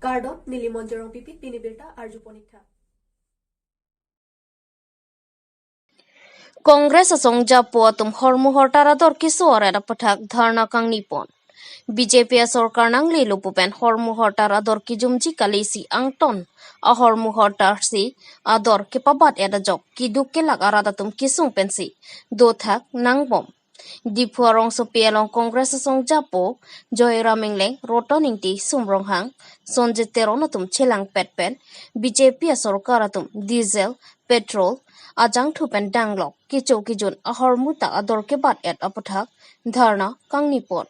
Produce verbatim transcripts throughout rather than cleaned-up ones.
Kardom, neli Monjorong Pipit, pini birta arjuponik tha. Congress asong japo atum hormu hortar ador keso-aret aputhak dharna kangnipon. B J P asorkar nanglelo pu pen hormu hortar ador kejumji kali si angton ahormu hortar si ador kepabat et ajok keduk kelak arat atum kesung pensi dothak nangbom. Diphu arongsopi along Congress asong japo Joyram Engleng, Roton Ingti, Sum Ronghang, Sonjit Teron atum chelangpet pen B J P asorkar atum diesel, petrol ajangthu pen danglok kecho kejun ahormu ta ador kebat et aputhak dharna kangnipon.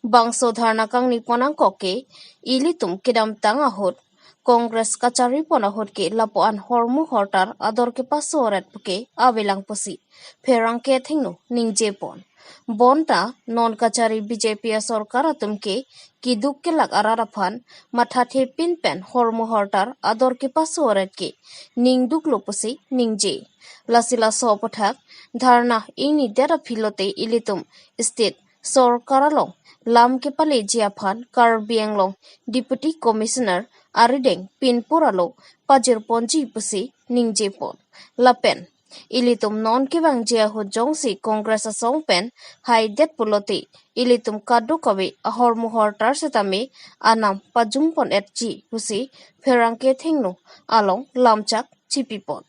Bangso dharna kangnipon angkok ke ilitum kedamtang ahut Congress kacharipon ahut ke lapu-an hormu hortar ador kepaso-aret puke avelang pusi pherangke athengno ningjepon. Bonta non kachari B J P asorkar atum ke keduk kelak arat aphan mathathepin pen hormu hortar ador kepaso-aret ke ningduklo pusi ningje. Lasi laso aputhak dharna ingnidet aphi lote ilitum state sorkar along lam kepaleji aphan Karbi Anglong Deputy Commissioner arideng pinpur alo pajirponji pusi ningjepon. Lapen ilitum non kevangji ahut jongsi Congress asong pen haidet pulote ilitum kadokave ahormu hortar setame anam pajungpon etji pusi pherangke athengno along lamchak chipipon.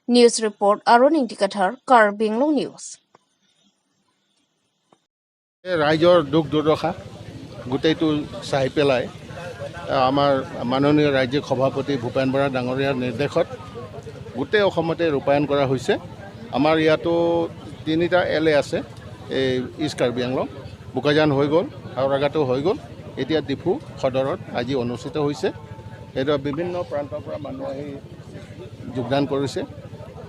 News report, Arun Ingti Kathar, Karbi Anglong News. এই ৰাইজৰ দুখ দুৰ্দশা গোটেইটো চাই পেলাই, আহ, আমাৰ মাননীয় ৰাজ্যিক সভাপতি ভূপেন বৰা ডাঙৰীয়াৰ নিৰ্দেশত গোটেই অসমতে ৰূপায়ণ কৰা হৈছে। আমাৰ ইয়াতো তিনিটা এল এ আছে, এই ইষ্ট কাৰ্বি আংলং, বোকাজান হৈ গ'ল, হাওৰাঘাটো হৈ গ'ল, এতিয়া ডিফু সদৰত আজি অনুষ্ঠিত হৈছে। এইটো বিভিন্ন প্ৰান্তৰ পৰা মানুহ আহি যোগদান কৰিছে।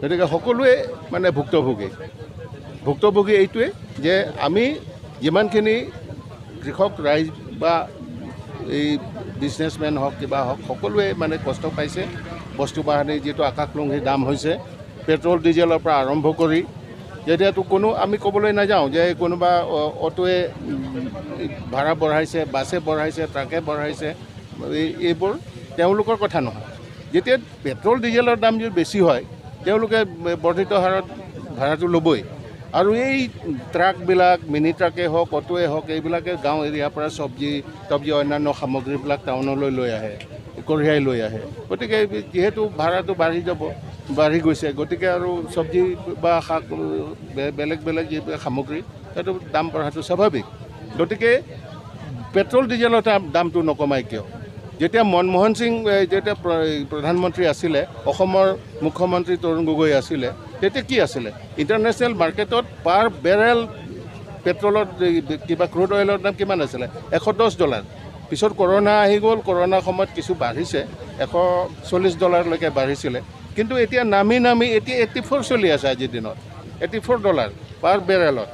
গতিকে সকলোৱে মানে ভুক্তভোগী। ভুক্তভোগী এইটোৱে যে আমি যিমানখিনি কৃষক ৰাইজ বা এই বিজনেছমেন হওক, কিবা হওক, সকলোৱে মানে কষ্ট পাইছে। বস্তু বাহানি যিটো আকাশলংঘী দাম হৈছে, পেট্ৰল ডিজেলৰ পৰা আৰম্ভ কৰি, যেতিয়াতো কোনো আমি ক'বলৈ নাযাওঁ যে কোনোবা অ-, অটোৱে, উম, ভাড়া বঢ়াইছে, বাছে বঢ়াইছে, ট্ৰাকে বঢ়াইছে, এই, এইবোৰ তেওঁলোকৰ কথা নহয়। যেতিয়া পেট্ৰল ডিজেলৰ দাম যদি বেছি হয়, তেওঁলোকে বৰ্ধিত হাৰত ভাড়াটো ল'বই। আৰু এই ট্ৰাকবিলাক, মিনি ট্ৰাকে হওক, অটোৱে হওক, এইবিলাকে গাঁও এৰিয়াৰ পৰা চব্জি তব্জি, অন্যান্য সামগ্ৰীবিলাক টাউনলৈ লৈ আহে, কঢ়িয়াই লৈ আহে। গতিকে যিহেতু ভাড়াটো বাঢ়ি যাব, বাঢ়ি গৈছে, গতিকে আৰু চব্জি বা শাক, বে-, বেলেগ বেলেগ যিবিলাক সামগ্ৰী, সেইটো দাম বঢ়াটো স্বাভাৱিক। গতিকে পেট্ৰল ডিজেলৰ দাম, দামটো নকমাই কিয়? যেতিয়া মনমোহন সিং, এ, যেতিয়া প্ৰ-, প্ৰধানমন্ত্ৰী আছিলে, অসমৰ মুখ্যমন্ত্ৰী তৰুণ গগৈ আছিলে, তেতিয়া কি আছিলে? ইণ্টাৰনেশ্যনেল মাৰ্কেটত পাৰ বেৰেল পেট্ৰলৰ, এই, কিবা ক্ৰুড অইলৰ দাম কিমান আছিলে? এশ দহ ডলাৰ। পিছত কৰোণা আহি গ'ল, কৰোণাৰ সময়ত কিছু বাঢ়িছে, এশ চল্লিছ ডলাৰলৈকে বাঢ়িছিলে। কিন্তু এতিয়া নামি নামি এতিয়া এইটি ফ'ৰ চলি আছে আজিৰ দিনত, এইটি ফ'ৰ ডলাৰ পাৰ বেৰেলত।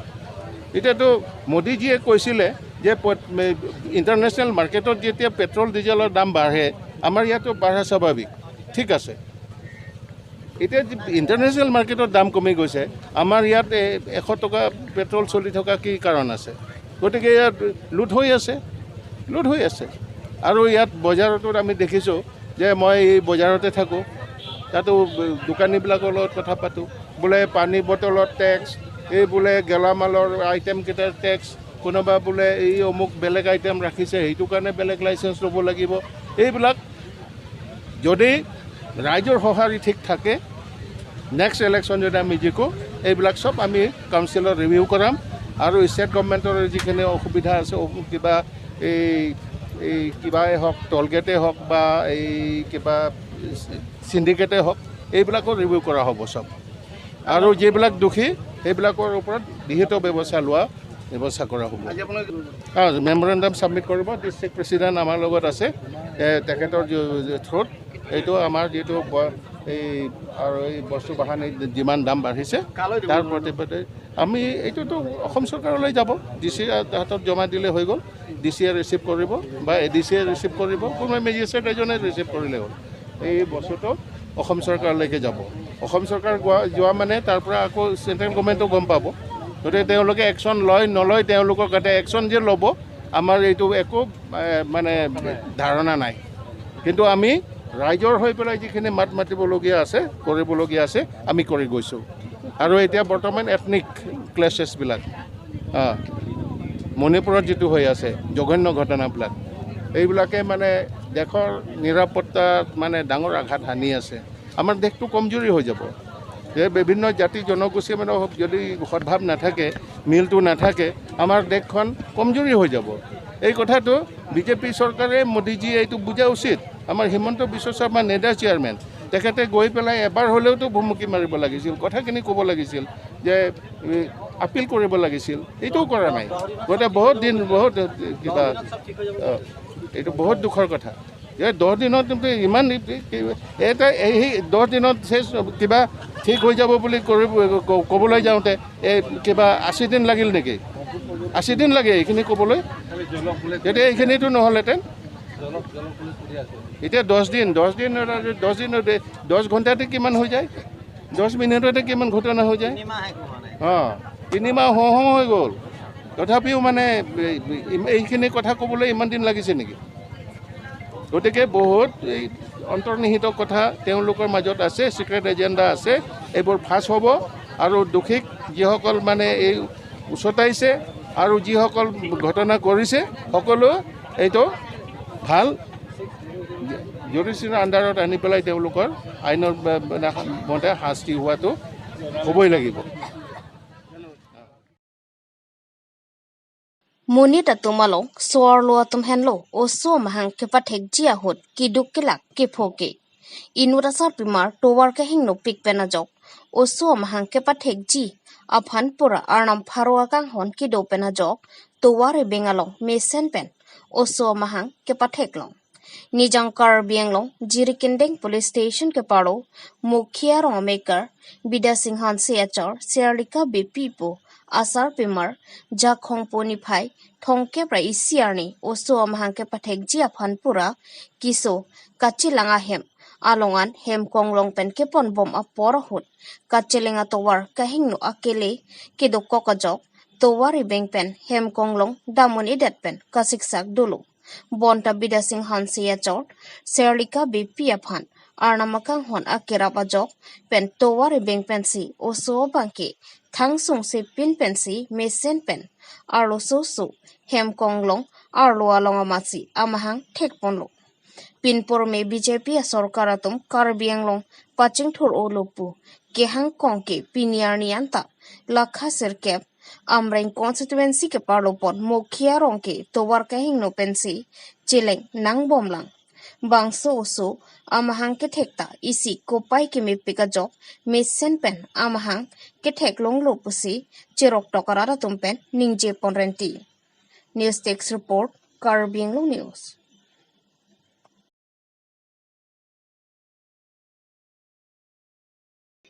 এতিয়াতো মোদীজীয়ে কৈছিলে যে প-, মে-, ইণ্টাৰনেশ্যনেল মাৰ্কেটত যেতিয়া পেট্ৰল ডিজেলৰ দাম বাঢ়ে, আমাৰ ইয়াতো বাঢ়া স্বাভাৱিক, ঠিক আছে। এতিয়া যি ইণ্টাৰনেশ্যনেল মাৰ্কেটত দাম কমি গৈছে, আমাৰ ইয়াত এ-, এশ টকা পেট্ৰল চলি থকা কি কাৰণ আছে? গতিকে ইয়াত লুট হৈ আছে, লুট হৈ আছে। আৰু ইয়াত বজাৰতো আমি দেখিছোঁ যে মই এই বজাৰতে থাকোঁ, তাতো দোকানীবিলাকৰ লগত কথা পাতোঁ, বোলে পানী বটলৰ টেক্স, এই বোলে গেলামালৰ আইটেমকেইটাৰ টেক্স, কোনোবা বোলে এই অমুক বেলেগ আইটেম ৰাখিছে, সেইটো কাৰণে বেলেগ লাইচেঞ্চ ল'ব লাগিব। এইবিলাক যদি ৰাইজৰ সঁহাৰি ঠিক থাকে, নেক্সট ইলেকশ্যন যদি আমি জিকো, এইবিলাক চব আমি কাউন্সিলত ৰিভিউ কৰাম। আৰু ষ্টেট গভৰ্ণমেণ্টৰ যিখিনি অসুবিধা আছে, অসু-, কিবা এই, এই কিবাই হওক, টোল গেটেই হওক বা এই কিবা চিণ্ডিকেটেই হওক, এইবিলাকো ৰিভিউ কৰা হ'ব চব। আৰু যিবিলাক দোষী, সেইবিলাকৰ ওপৰত বিহিত ব্যৱস্থা লোৱা, ব্যৱস্থা কৰা হ'ব। আজি আপোনালোকে মেমৰেণ্ডাম ছাবমিট কৰিব, ডিষ্ট্ৰিক্ট প্ৰেচিডেণ্ট আমাৰ লগত আছে, এ, তেখেতৰ থ্ৰুত এইটো আমাৰ যিটো ব-, এই আৰু এই বস্তু বাহানি যিমান দাম বাঢ়িছে, কালৈ দিব? তাৰ প্ৰতিবেদন আমি এইটোতো অসম চৰকাৰলৈ যাব, ডি চিৰ হাতত জমা দিলে হৈ গ'ল। ডি চিয়ে ৰিচিভ কৰিব বা এ ডি চিয়ে ৰিচিভ কৰিব, কোনোবা মেজিষ্ট্ৰেট এজনে ৰিচিভ কৰিলে হ'ল। এই বস্তুটো অসম চৰকাৰলৈকে যাব। অসম চৰকাৰ গোৱা-, যোৱা মানে তাৰ পৰা আকৌ চেণ্ট্ৰেল গভৰ্ণমেণ্টো গম পাব। গতিকে তেওঁলোকে একশ্যন লয় নলয়, তেওঁলোকৰ তাতে একশ্যন যে ল'ব, আমাৰ এইটো একো এ, মানে ধাৰণা নাই, কিন্তু আমি ৰাইজৰ হৈ পেলাই যিখিনি মাত মাতিবলগীয়া আছে, কৰিবলগীয়া আছে, আমি কৰি গৈছোঁ। আৰু এতিয়া বৰ্তমান এথনিক ক্লেছেছবিলাক, মণিপুৰত যিটো হৈ আছে, জঘন্য ঘটনাবিলাক, এইবিলাকে মানে দেশৰ নিৰাপত্তাত মানে ডাঙৰ আঘাত হানি আছে। আমাৰ দেশটো কমজুৰি হৈ যাব। যে বিভিন্ন জাতি জনগোষ্ঠী মানে যদি সদ্ভাৱ নাথাকে, মিলটো নাথাকে, আমাৰ দেশখন কমজুৰি হৈ যাব। এই কথাটো বিজেপি চৰকাৰে, মোদীজীয়ে এইটো বুজা উচিত। আমাৰ হিমন্ত বিশ্ব শৰ্মা নেডা চেয়াৰমেন, তেখেতে গৈ পেলাই এবাৰ হ'লেওতো ভুমুকি মাৰিব লাগিছিল, কথাখিনি ক'ব লাগিছিল, যে এ, আপিল কৰিব লাগিছিল, এইটোও কৰা নাই। গতিকে বহুত দিন, বহুত কিবা, অ, এইটো বহুত দুখৰ কথা। যে দহ দিনত কিন্তু ইমান, এটা এই দহ দিনত শেষ কিবা ঠিক হৈ যাব বুলি কৰিব, ক-, ক'বলৈ যাওঁতে এই কিবা আশী দিন লাগিল নেকি? আশী দিন লাগে এইখিনি ক'বলৈ। তেতিয়া এইখিনিতো নহ'লহেঁতেন। এতিয়া দহ দিন, দহ দিন, দহ দিন, দহ ঘণ্টাতে কিমান হৈ যায়? দহ মিনিটতে কিমান ঘটনা হৈ যায়? তিনিমাহে কোৱা নাই। অ, তিনিমাহ হওঁ হওঁ হৈ গ'ল, তথাপিও মানে এই, এই, এইখিনি কথা ক'বলৈ ইমান দিন লাগিছে নেকি? গতিকে বহুত এই অন্তৰ্নিহিত কথা তেওঁলোকৰ মাজত আছে, ছিক্ৰেট এজেণ্ডা আছে। এইবোৰ ফাঁচ হ'ব আৰু দোষীক যিসকল মানে এই উচতাইছে আৰু যিসকল ঘটনা কৰিছে, সকলো এইটো ভাল জুডিচিয়েলৰ আণ্ডাৰত আনি পেলাই তেওঁলোকৰ আইনৰ ব-, মানে মতে শাস্তি হোৱাটো হ'বই লাগিব। Monit atum along so-arlo atum henlo oso amahang kepathekji ahut keduk kelak kepho ke. Inut asarpimar tovar kehingno pik pen ajok oso amahang kepathekji aphan pura Arnam pharo akanghon kedo pen ajok tovar ebeng along mesen pen oso amahang kepatheklong. Nijang Karbi Anglong Jirikindeng Police Station keparo Mokhi arong amekar Bidya Sing Hanse achor Serlika Beypi pu asarpimar Jakhong pu niphai thomkep ra isi arni oso amahang kepathekji aphan pura keso kachelang ahem along an hem konglong pen keponbom apor ahut kacheleng atovar kehingno akele kedokok ajok tovar ebeng pen hem konglong dam un-edet pen kasiksak dolo. Bonta Bidya Sing Hanse achor Serlika Beypi aphan Arnam akanghon akerap ajok pen tovar ebeng pensi oso abangke thangsungse pin pensi mesen pen arloso so hem konglong arlo along amatsi amahang thekponlo. Pinpur me B J P asorkar atum Karbi Anglong pachingthur-olo pu kehang kong ke pini arni anta lakha sirkep Amreng constituency keparlo pon Mokhi arong ke tovar kehingno pensi cheleng nangbomlang. Bangso oso amahang kethek ta isi kopai kemepik ajok mesen pen amahang ketheklonglo pusi cheroktok arat atum pen ningje ponrenti. News Desk Report, Karbi Anglong News.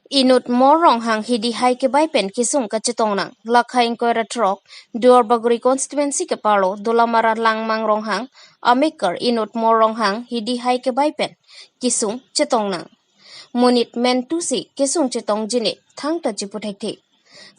Inut Mor Ronghang hidi hai kebai pen kesung kachetong nang. Lakha ingkoi ra throk Duarbagori constituency keparlo Dolamara Langmang Ronghang amekar inut Mor Ronghang hidi hai kebai pen kesung chetong nang. Monit mentu si kesung chetongji ne thangta chipu thekthe.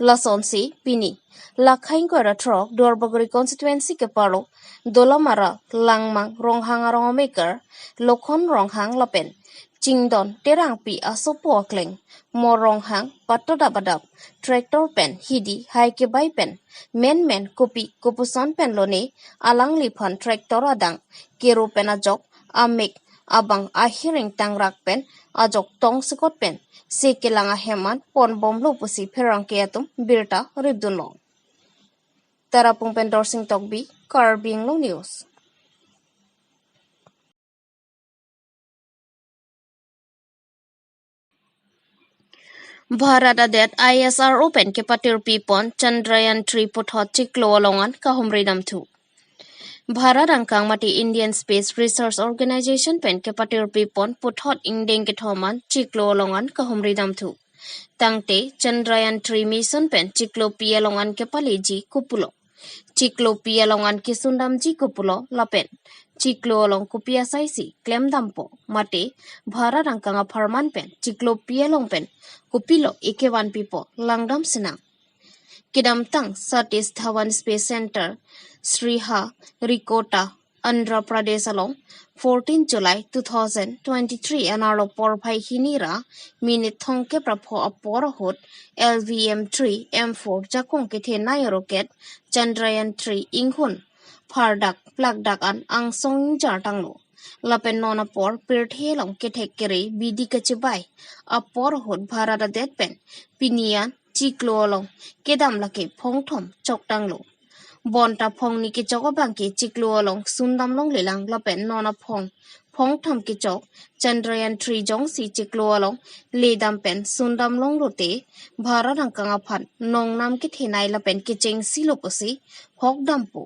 Lasonsi pini lakha ingkoi ra throk Duarbagori constituency keparlo Dolamara Langmang Ronghang arong amekar Lokhon Ronghang lapen Chingdon Terangpi asopo akleng Mor Ronghang patodap adap tractor pen hidi hai kebai pen menmen kopi kopuson pen lone alangliphan tractor adang kero pen ajok amek abang ahiring tangrak pen ajok tongsekot pen se kelang ahem an ponbomlo pusi pherangke atum birta ripdunlo. Tarapung pen Dorsing Tokbi, Karbi Anglong News. Bharat adet I S R O pen kepatirpi pon Chandrayaan three puthot chiklo along an kahumri damthu. Bharat angkang mate Indian Space Research Organization pen kepatirpi pon puthot ingdeng kethom an chiklo along an kahumri damthu. Tangte Chandrayaan three mission pen chiklo pi along an kepaleji kopulo, chiklo pi along an kesundamji kopulo lapen chiklo along kopi asaisi klemdampo mate Bharat angkang apharman pen chiklo pi along pen kopilo ekevan pipo langdam sinang. Kedamtang Satish Dhawan Space Center, Sriharikota, Andhra Pradesh along fourteen July two thousand twenty-three an arlo porphai hini ra minute thomkep ra pho apor ahut L V M three M four jakong kethenei rocket Chandrayaan three inghun phardak plakdak an angsong ingjar tanglo. Lapen non apor pirthe along kethek kere bidi kachebai apor ahut Bharat adet pen pini an chiklo along kedam lake phongthom chok tanglo. Bonta phongni kechok abang ke chiklo along sundam longlelang lapen non aphong phongthom kechok Chandrayaan three jongsi chiklo along ledam pen sundam longlote Bharat angkang aphan nongnam kethenei lapen kechengsi lo pusi hokdampo.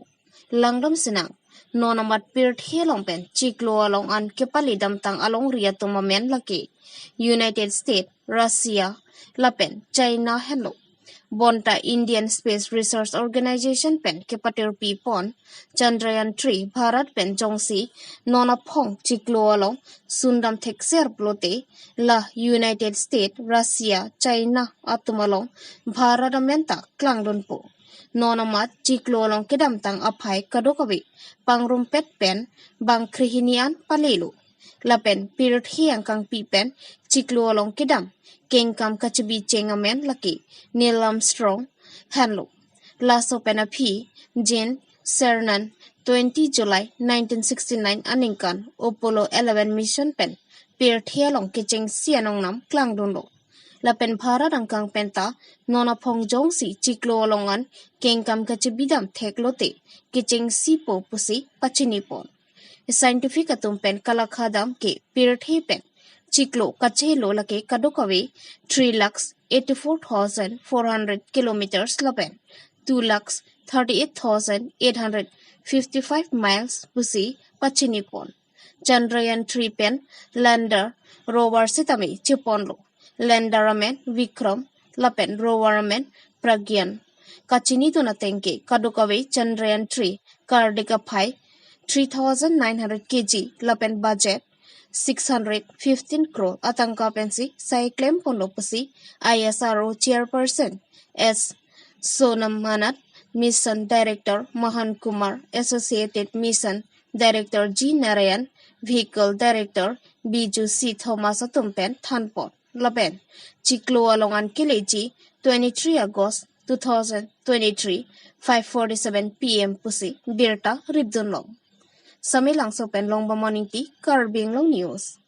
Langdam sinang, non amat pirthe along pen chiklo along an kepaledam tang alongri atum amen lake United States, Russia, lapen China henlo. Bonta Indian Space Research Organization pen kepatirpi pon Chandrayaan three Bharat pen jongsi non aphong chiklo along sundam thekser pulote la United States, Russia, China atum along Bharat amen ta klangdunpo. Non amat chiklo along kedamtang aphai kadokave pangrumpet pen bang krehini an palelo. Lapen pirthe angkangpi pen chiklo along kedam kengkam kachebi cheng amen lake Neil Armstrong henlo. Laso pen aphi Gene Cernan twenty July nineteen sixty-nine aningkan Apollo eleven mission pen pirthe along kechengsi anongnam klangdunlo. Lapen Bharat angkang penta non aphong jongsi chiklo along an kengkam kachebidam theklote kechengsipo pusi pachinipon. Scientific atum pen kalakhadam ke pirthe pen chiklo kachelo lake kadokave three lakhs eighty-four thousand four hundred kilometers lapen two lakhs thirty-eight thousand eight hundred fifty-five miles pusi pachinipon. Chandrayaan three pen lander rover sitame cheponlo. Lander amen Vikram lapen rover amen Pragyan. Kachinidun ateng ke kadokave Chandrayaan three kardik aphai three thousand nine hundred K G lapen budget six hundred fifteen crore atangka pensi sai klemponlo pusi I S R O chairperson S Sonam Manat, Mission Director Mohan Kumar, Associated Mission Director G Narayan, Vehicle Director Biju C Thomas atum pen thanpon. Lapen chiklo along an keleji twenty-three August two thousand twenty-three, five forty-seven P M pusi birta ripdunlong. Samelangso pen Longbam Morning Tea, Karbi Anglong News.